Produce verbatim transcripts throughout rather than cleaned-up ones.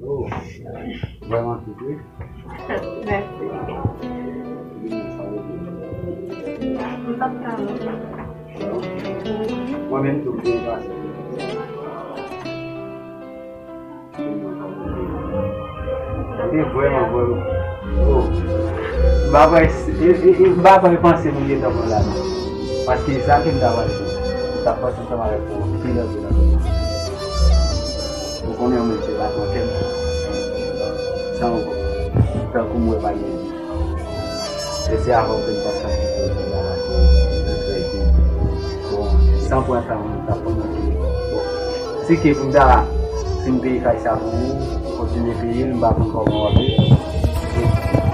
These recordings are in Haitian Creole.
Oh, vrèman kit wi. Mèsi. M p ap tann ou. Mwen menm tou, m byen pase. Li vrèman, vrèman. Oh. M pa kwè, e, e, e, m pa kwè panse moun gentan pran la non. Paske sa ke m ta pral fè, m t ap pase ansanm avèk ou anpil, anpil, anpil. Ou konnen yon moun se pa twankèl. San ou, tankou m wè pa gen. E se avè w ke m t ap chante pou ou, m t ap chante pou ou, m t ap chante pou ou. Bon, san pran tan, m t ap pran nan pye. Bon, si ke pou m ta fin peye kay sa pou ou, kontinye peye l, m pa konn kòman w ap viv. E,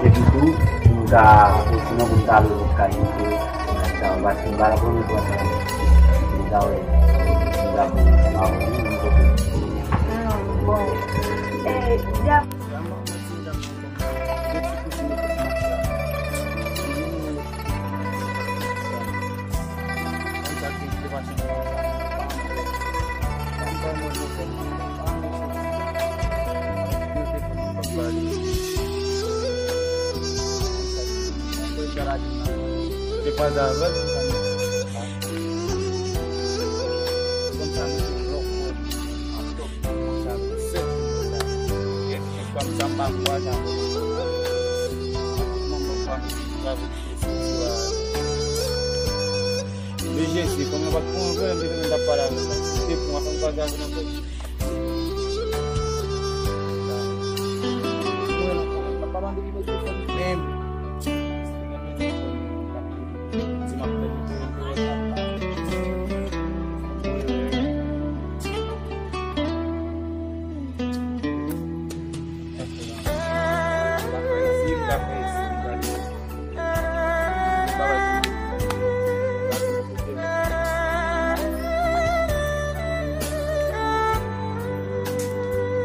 epi tou, pou m ta, osinon pou m ta lwe lòt kay tou, pou kay sa, paske m pa t ap renmen pran tan, pou m ta wè, pou m ta pran tan avè w, m kote. Ah, bon. Eh, dyab. Men Jezi, kòman w pa t pran vrè, m te konnen m t ap pale avè w la. Si te pran, fè m pale avè w ankò. Mwen, m pa pale anpil, mwen te fè menm. Di m ap pèdi,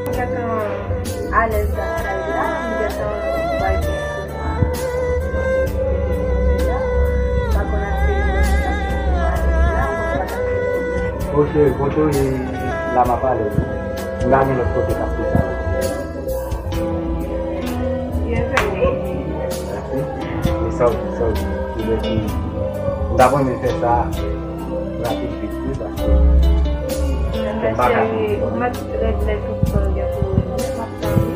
M gentan alèz lakay la, m gentan bay kèk sou mwen. M pa konn ase mwen, m pa konn ase mwen. Ok, kote w ye la m ap pale w. M pa gen lòt kote k ap fè sa. Byenveni. Mèsi. E sa w di, sa w di. Ki lè ki, m t ap renmen fè sa rapid vit wi, paske m pa ka konn. Ou mèt regle tout sa w gen pou w regle. M ap tann ou.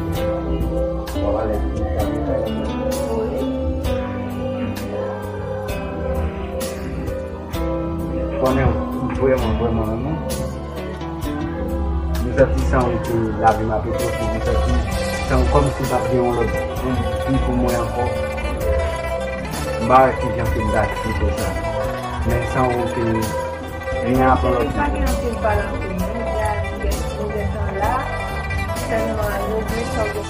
Bon, alèz, m ap tann ou. Wi. Konnen m vrèman, vrèman renmen w. M santi san ou ke lavi m ap etofye. M santi san ou kòmsi m p ap gen yon lòt vi pou mwen ankò. M pa wè kijan ke m ta eksplike sa. Men san ou ke gen yon lòt vi. Pa gen anpil pale anpil non. Jodi a nou gen, nou gentan la. Sèlman nou gen sa w gen.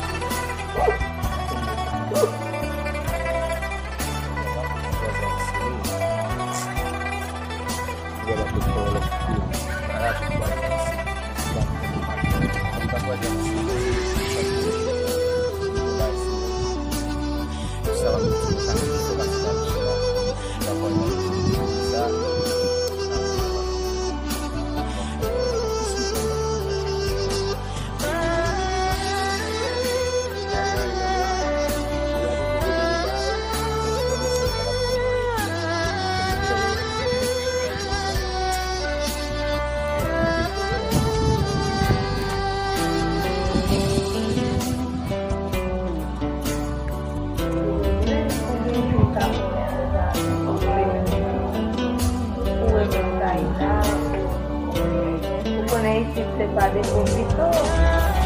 Pa de konfito,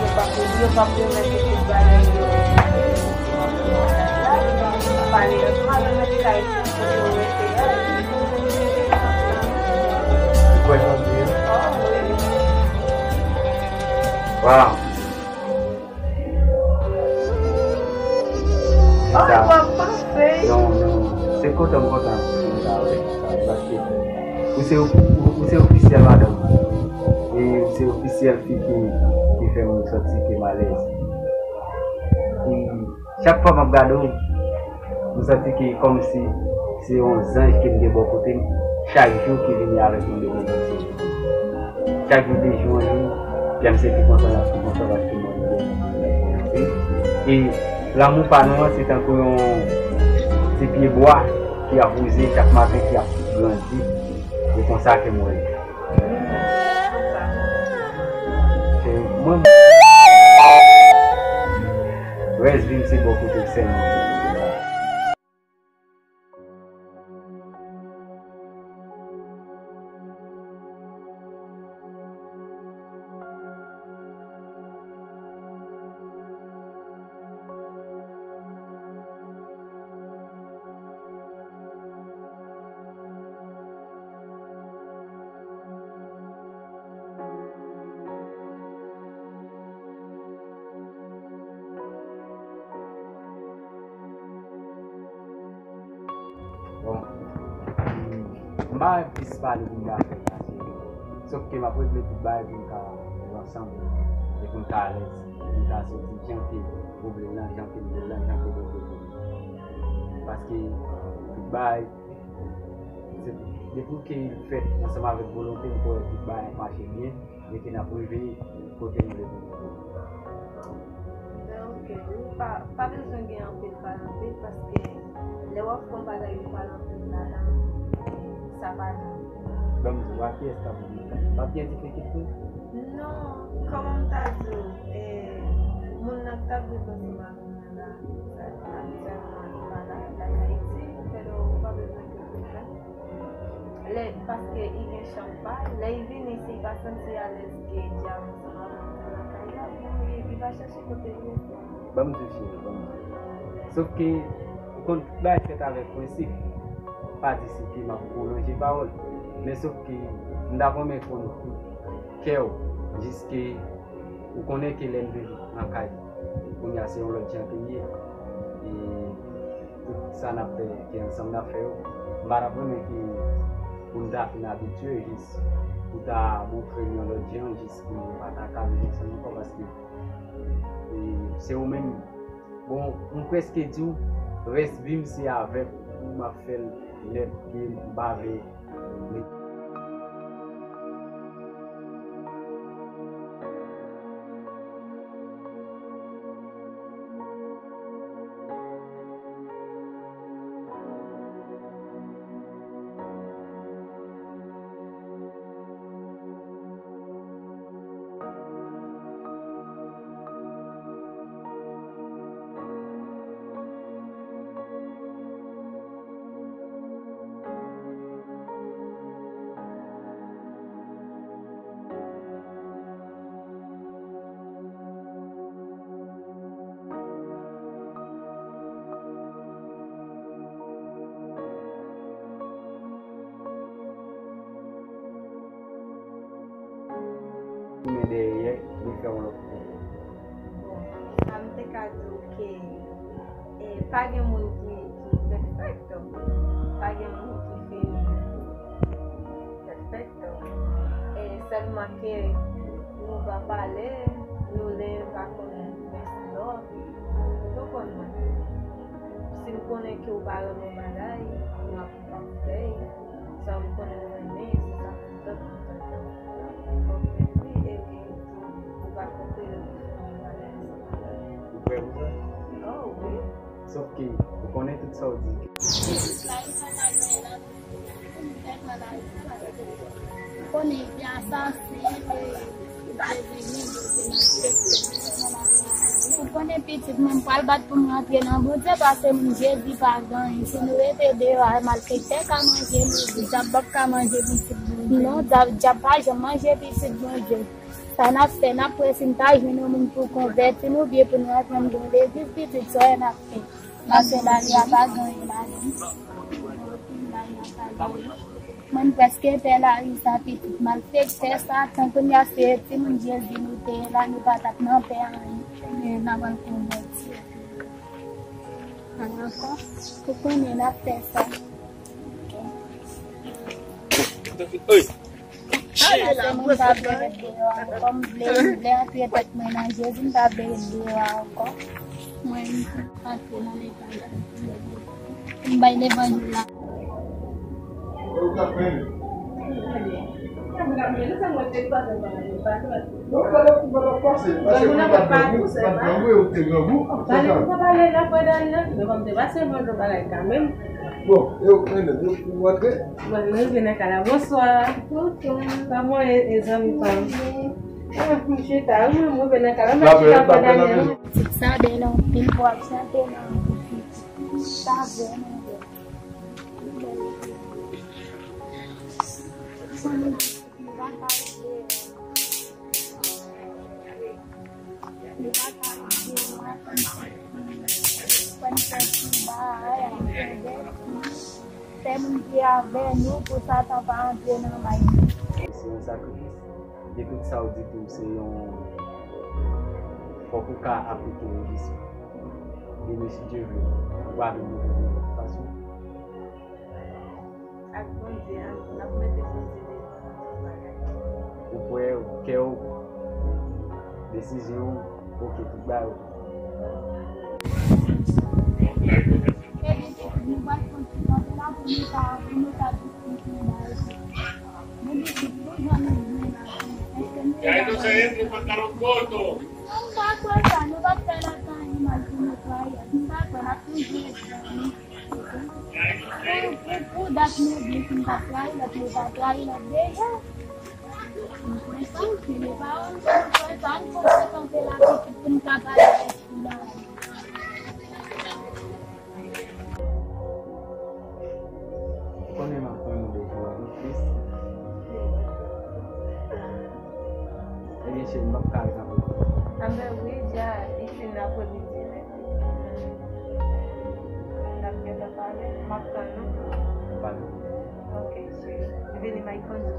yo p ap, yo p ap remèt tout bagay yo. Malerezman, yo mèt kay kote yo rete a. Ou kwè jan l ye? Oh, wi. Waw. Oh, w ap panse. Non, non. Se kontan m kontan pou sa, wi. Paske ou se, ou, ou se ofisyèl, madanm. E ou se ofisyèl fi ki, ki fè m santi ke m alèz. E chak fwa m ap gade w, m santi ke kòmsi se yon zanj ke m gen bò kote m, chak jou ki vini avèk yon de bò kote. Chak jou de jou an jou, kè m se pi kontan, l ap pi kontan paske mwen gen. E lanmou pa nou an, se tankou yon ti pye bwa ki ap wouze chak maten, ki ap grandi. E konsa ke mwen ye. Se mwen, rès vi m se bò kote w sèlman. Bon, m pa gen plis pale pou m ta fè la, se, sòf ke m ap regle tout bagay pou n ka viv ansanm e pou n ka alèz, pou n ka soti jan ke ou vle l lan, jan ke m vle l lan, jan ke Bondye vle l. Paske tout bagay, se, depi ke l fèt ansanm avèk volonte m, pou wè tout bagay ap mache byen. E ke n ap rive kote n vle pou n rive. Ben, oke, wi, pa, pa bezwen gen anpil pale anpil, paske lè w ap fè yon bagay, ou pale anpil ladan, sa pa bon. Ban m di w, a kiyès k ap di? Pa byen di pekit tou? Non, kòman m ta di w, e, moun nan k t ap viv ansanm avè m nan la, aktyèlman, li pa la, l al Ayiti, fè lè w pa bezwen gen pwoblèm. Lè, paske li gen chanm pa l, lè li vini, si li pa santi alèz ke djab ansanm avè l lakay la, bon, li, li va chèche kote l rete. Ban m di w, cheri, ban m di w. Sòf ke, ou konn, tout bagay fèt avèk prensip. Pa di si ke m ap pwolonje pawòl. Men sòf ke, m t ap renmen konn kè w, jiske ou konnen ke lè n vin nan kay, kounye a se yon lòt jan ke l ye. E tout sa n ap fè, ke ansanm n ap fè yo, m pa t ap renmen ke pou n ta fin abitye jis pou ta montre m yon lòt jan, jis pou nou pa ta ka viv ansanm ankò, paske, e, se ou menm. Bon, m prèske di w, rès vi m se avèk ou m ap fè l nèt, ke m pa vle Tounen dèyè, li fè yon lòt kote. Bon, sa m te ka di w ke, e, pa gen moun ki, ki pèfèk, pa gen moun ki fin pèfèk. E sèlman ke nou va pale, nou lè va konnen mès lòt, nou konn mwen. Si m konnen ke w pa renmen yon bagay, m ap, m ap fè l. Sa m konnen w renmen, se sa m fè. Donk, wi, epi ou va konprann bagay sa. Ou prè pou sa? Oh, wi. Sòf ke, ou konnen tout sa w di. Jis la, li pa ta gen nan Ou konnen epi asasen, e, ou konnen pitit mwen, m pral bat pou m rantre nan Bondye, paske moun Jezi pa gen anyen. Si nou rete deyò a, malfektè ka manje nou, dyab p ap ka manje pitit Bondye. Non, dyab, dyab pa janm manje pitit Bondye. Sa n ap fè, n ap wè si n ta jwenn yon moun pou konvèti n oubyen pou n rantre ann yon legliz pitit, sa wè n ap fè. Paske lari a pa gen anyen ladan l. Lari a pa gen anyen. Mwen, m prèske pè lari sa, pitit malfektè Satan. Kounye a, se timoun Jezi nou te ye la, nou pa t ap nan pè anyen. Men n ap al konvèti. An ankò, ou konnen n ap fè sa. Ey! Ala se moun k ap veye deyò a ankò. M vle, m vle antre tèt mwen nan Jezi, m pa vle ret deyò a ankò. Mwen, m antre nan levanjil. M bay levanjil la. Bon, e ou, Kenneth, e ou antre? Mwen, mwen rive nan kay la. Bonswa. Bonswa. Kòman w ye, e zanmi pa m? Ah, m chita, wi, mwen, mwen rive nan kay la. Mwen chita, Frè Daniel. Sa bèl anpil pou ap chante nan boutik. Sa vrèman bèl. Li pa ka ede mwen konn fè, konn fè ti bagay, fè moun ki avè nou pou Satan pa antre nan may nou. Se yon sakrifis. Gen tout sa w di tou, se yon, fòk ou ka aplike yo jis. E mesi Dye vle, ou pa vin moute de tout fason. Ak Bondye a, n ap mete Bondye devan nan tout bagay. Ou kwè, kè w, desizyon w, oke, tout bagay oke. Epi, nou pral kontinye la pou nou ka, pou nou ka diskite bagay sa. Nou di tout jan nou vle la. Èske nou dakò? Nou pa kwè sa, nou pa fè lòt anyen mal pou netwaye. Nou pa kwè, n ap toujou ret zanmi. Pou, pou, pou dat nou di pou n pa trayi lòt, nou pa trayi lòt deja. Nou kwè sa, se de pawòl, nou kwè sa, nou frekante la pou n ka pale avèk fi la. Ou konnen m ap tann ou depi yon plis. Ebyen, cheri, m p ap ka ret anpil. Anben wi, dja li fin apremidi, men n ap gentan pale. M ap tann ou. Pa gen pwoblèm. Oke, cheri. Vini, m ay kondui.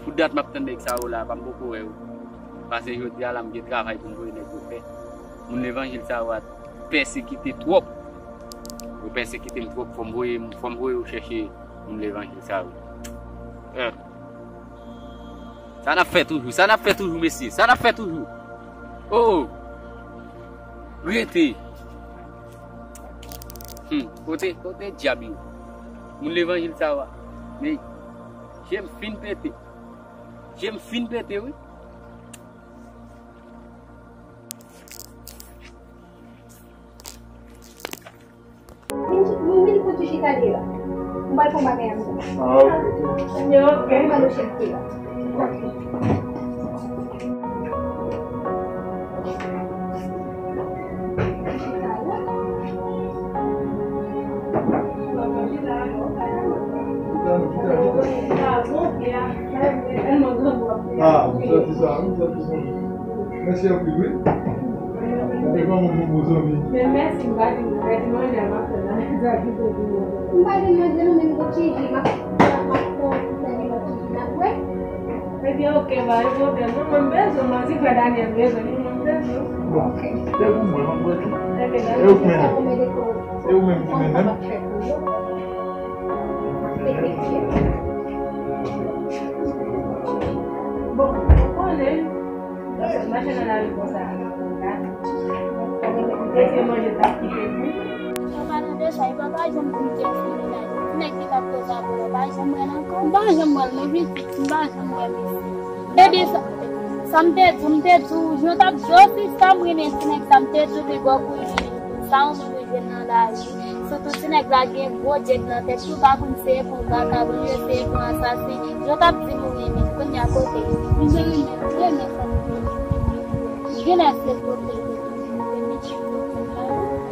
Pou dat m ap tann nèg sa yo la, pa m poko wè yo. Pase jodi a la, m gen travay pou m voye nèg yo fè. Moun levanjil sa yo a pèsekite twòp. Yo pèsekite m twòp, fò m voye, fò m voye yo chèche moun levanjil sa yo. Eh. Sa n ap fè toujou, sa n ap fè toujou, mesye, sa n ap fè toujou. Oh, oh. Rete. Hmm, kote, kote dyab yo? Moun levanjil sa yo a. Men, je m fin pete. Je m fin pete, wi. Vin, vin, vin, fout chita li la. Mwen pral fè yon bagay avè w. Ah, ok, ok. Yo, ok. Mwen pral chèche la. Ok. Chita la. Chita, chita, chita. Ah, bon, ok, ah. Ah, m santi sa, m santi sa. Mèsi anpil, wi. Mwen te kòman bon bon zanmi. Men mèsi, m pa di, m pa di manje a m ap fè la. Sa ki te di mwen. M pa di manje non, men m gon ti ji, m ap, m ap pran pou fè li yon ti ji la, wi. Ebyen, oke, pa gen pwoblèm non, mwen m bezwen, mwen di frè Daniel bezwen li, mwen m bezwen. Bon, se pou mwen, mwen m bezwen. Ebyen, e ou menm? E ou menm ki mennen m? Bon, ou konnen, mache nan lari konsa, la. Ou te di manje sa ki te di. An palan de sa, e pa pa janm vin kèk fini la. Ti nèg ki t ap koze avè w la, pa janm wè l ankò. M pa janm wè l, non, pitit, m pa janm wè l. Ebyen, sa, sa m te di w, m te di w, jan w t ap di w, sista, m renmen ti nèg sa, m te di w, pi bò pou li. Sa yon moun yo jwenn nan lari. Sitou ti nèg la gen gwo djèk nan tèt li, ou pa konn se pou vakabon, se pou asasen. Yo t ap di m ou renmen l, kounye a kote l? M te renmen l, renmen sa m te di. Genlè se kote l.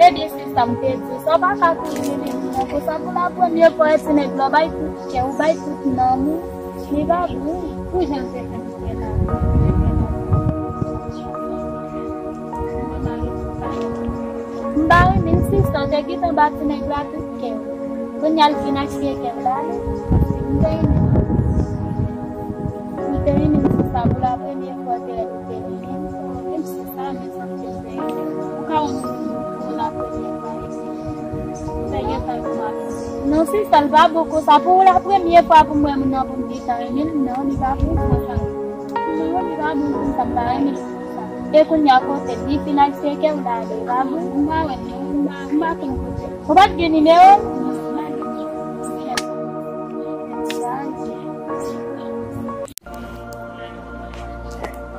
Ebyen, se sa m te di. Sa w pa ka kouri renmen moun nan konsa pou la premye fwa, ti nèg la w bay tout kè w, bay tout nanm ou. Li pa bon. Pou jan l te fè m fè la. M pa renmen l, sista, w te gentan ba ti nèg la tout kè w. Kounye a l vin achte kè l ba li. M te renmen l. M te renmen l, sista, pou la premye fwa, te, te renmen l. Menm si sa, men sa m te renmen l. Ou ka wè m pou la premye fwa, epi m te gentan konn ap. Non, sista, l pa bon konsa. Pou la premye fwa pou m wè moun nan pou m gentan renmen l, non, li pa bon konsa. Non, li pa bon konsa, m pa renmen l konsa. E kounye a kote li fin aksepte w la, li pa bon. M pa wè l, non, m pa, m pa konn kote. Ou pa t gen nimewo l?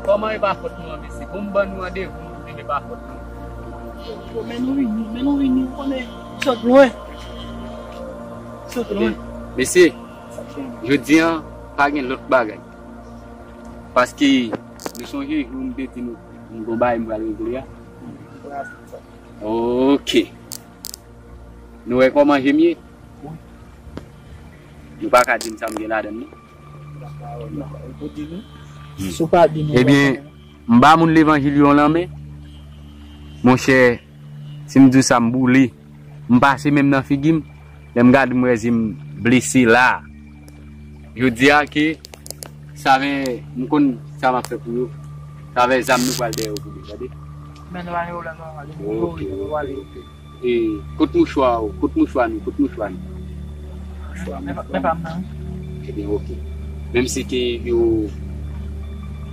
Kòman e pa fòt nou an, mesye? Bon, m ban nou randevou, nou vin, e pa fòt nou. Yo, men nou vini, men nou vini, ou konnen, sot lwen. Sot lwen. Mesye, jodi a, pa gen lòt bagay. Paske, nou sonje jou m te di nou, m gon bagay m pral regle a. Ok. Nou wè kòman je m ye? Wi. Nou pa ka di m sa m gen ladan l, non? Hmm. Si w pa di nou, ebyen, m ba moun levanjil yon lanmen. Monchè, si m di w sa, m boule. M pase menm nan figi m. Lè m gade, m wè je m blese la. Jodi a ke, sa vè, m konn sa m ap fè pou yo. Sa vè zam nou pral dèyè yo pou yo, tande? Men nou pa gen pwoblèm, non, ale, nou, ok, nou, ok, ale, ok. E, kot mouchwa ou? Kot mouchwa nou? Kot mouchwa nou? Mouchwa, men pa, men pa m nan. Ebyen, ok. Menm si ke yo,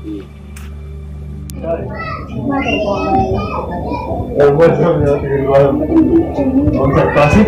e. Sa k pase?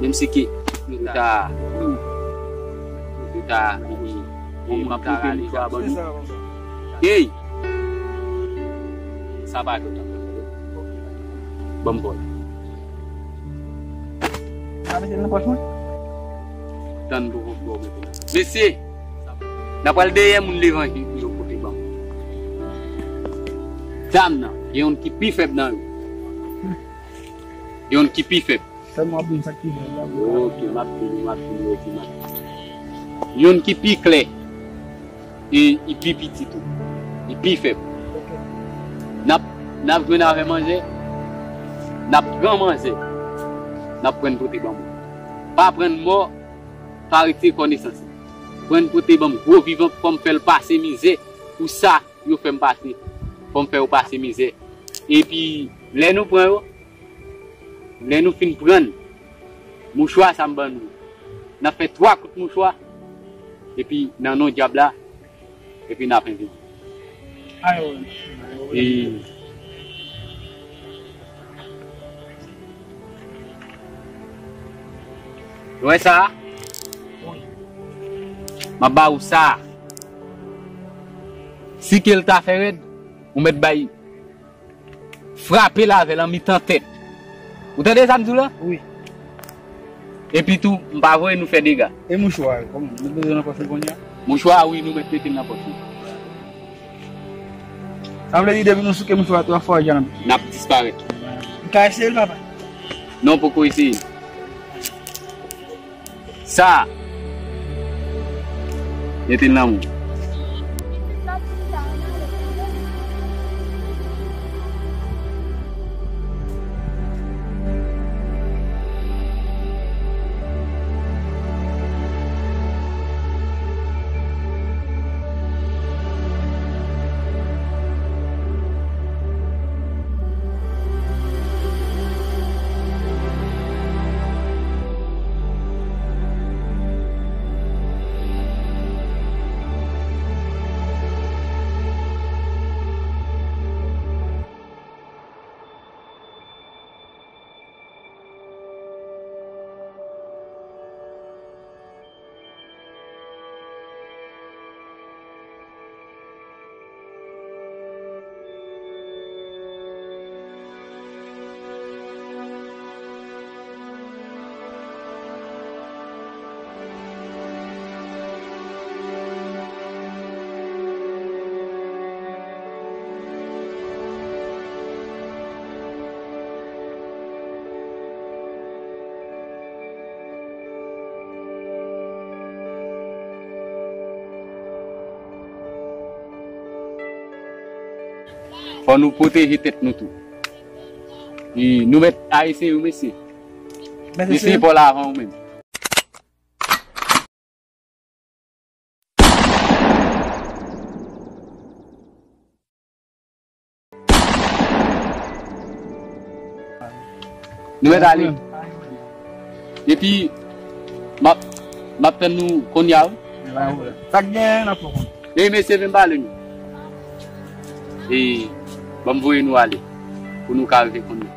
Menm si ke yo ta, yo ta, e, e, m ap rale jan. Ey! Sa pa jòt ankò. Ban m kò l. Sa mete nan pòch mwen? Tann pou, pou, pou, pou. Mesye, n ap pral dèyè moun levanjil pou yo pote ban m. Zam nan, gen youn ki pi fèb nan yo. Gen youn ki pi fèb. Sèlman ap di m sa k pi bèl la. Ok, m ap di nou, m ap di nou, ok, m ap di nou. Youn ki pi klè, e li pi piti tou. Li pi fèb. Ok. N ap, n ap jwenn avè manje. N ap pran manzè, n ap pran pote ban mwen. Pa pran mò, pa retire konesans. Pran pote ban m gwo vivan, fò m fè l pase mizè pou sa yo fè m pase. Fò m fè yo pase mizè. Epi, lè nou pran yo, lè nou fin pran mouchwa sa m ban nou, n ap fè twa kout mouchwa, epi nan non dyab la, epi n ap envite. Ayo. E, nou wè sa a? Wi. M ap ba ou sa a. Si ke l ta fè rèd, ou mèt bay frape l avè l an mitan tèt. Ou tande sa m di w la? Wi. Epi tou, m pa voye nou fè dega. E mouchwa a, kòman? Nou bezwen nan pòch nou kounye a? Mouchwa a, wi, nou mèt mete l nan pòch nou. Sa vle di depi nou souke mouchwa a twa fwa, jan n ap disparèt. M ka eseye l, papa? Non, poko eseye. Sa. Mete l nan men w. Fò nou pwoteje tèt nou tou. E nou mèt eseye wi mesye. Mesye, eseye pa w la avan ou menm. Nou mèt ale. Epi, m ap, m ap tann nou kounye a wi. Sa k genyen, n ap fè konnen. E mesye, vin pale nou. E, ban m voye nou ale, pou nou ka rive konnen.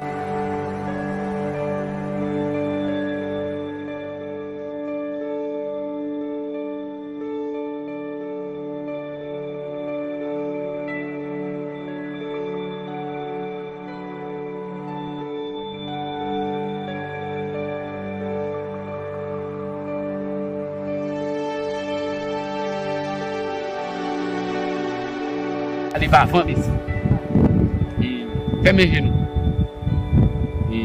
Ale pa avan, mesye. E fèmen je nou. E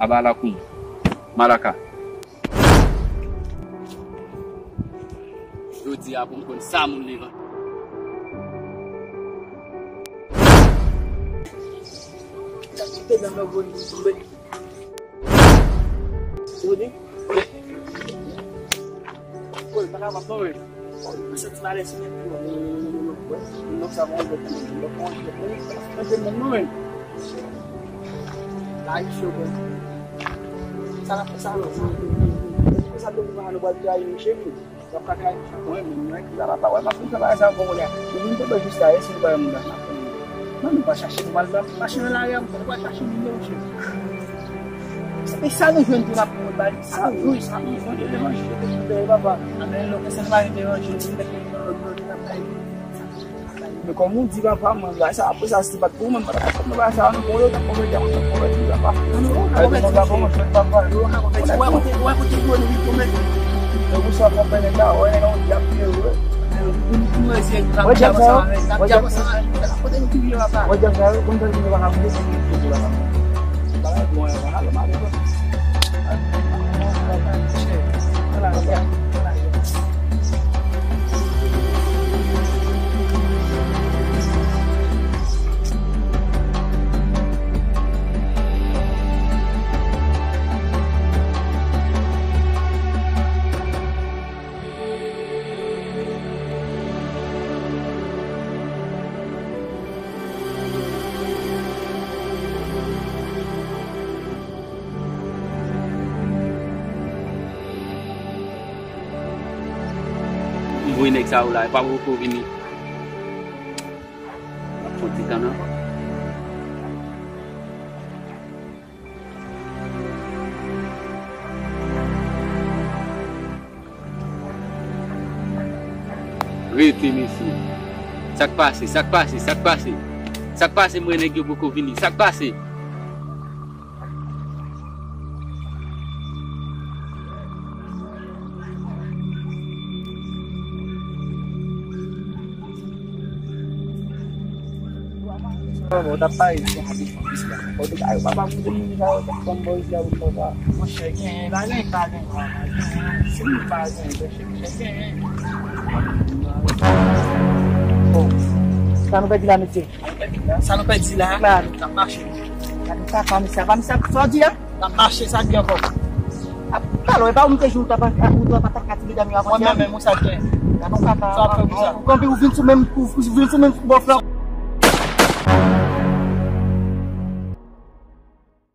Aba lakou m. Malaka. Jodi a pou m konn sa moun levanti. Sa ki te nan lògoni. Jodi. Pòl, pa kapab non, men. Mwen santi malè sou mwen. Mwen sa mwen lòt moun. Mwen lòt moun. Mwen se moun non, men. La isi yo bon. Sa la fè sa non. Mwen sa te pou nou pral trayi nou cheri. Sa pa trayi nou. Mwen menm mwen ki la pa wè mwen fin fè bagay sa bon la. Mwen vin tonbe jis la, e si nou pa yon moun la. Nan nou pa chache pou mal nan mache nan lari a, nou pa chache moun nan cheri. E sa nou jwenn pou n ap pran bay. Sa nou jwenn, sa nou jwenn de levanjil de Kris, papa. Amèn. Non, se pa levanjil, se levanjil. Men kòm ou di, papa, mwen bay sa, apre sa, si se pa t pou ou, mwen pa t ap konn bay sa, nou konn yo, t ap konvèti, t ap konvèti, papa. Ay, mwen pa konn jwenn, papa. Wè kote, wè kote jwenn, wi, konvèti. Donk, ou sa konprann nèg la, wè, nèg la, yon dyab li ye, wi. Wè dyab sa, wè dyab sa, wè dyab sa, wè konn sa ki pa ka moute, se ki pa ka moute. Bagay bon, wè, wè, alò, m ale, wè. Ala, ala, ala. Wi, nèg sa yo la, e pa poko vini. Ap fè ti tan ankò. Rete, mesye. Sa k pase? Sa k pase? Sa k pase? Sa k pase? M wè nèg yo poko vini. Sa k pase? Ou t ap pale de konplis la. Ou te ka yo papa pou te vin sa yo t ap konn bòz la pou papa. Monchè, gen pa gen, pa gen. Si nou pa gen, monchè, monchè, gen. Bon. Sa nou pèdi la, mesye? Sa nou pèdi la? N ap mache. Gade kaka, mesye, apa misye ap sa w di a? N ap mache, sa k gen ankò? Talè, e pa ou m te jwenn ou t ap, ou t ap atake ti medam yo avantyè? Mwen menm, menm, ou sa k gen? Gade yon kaka. Sa w ap fè pou sa? Ou kanpe, ou vin sou menm, ou vin sou menm bòf la.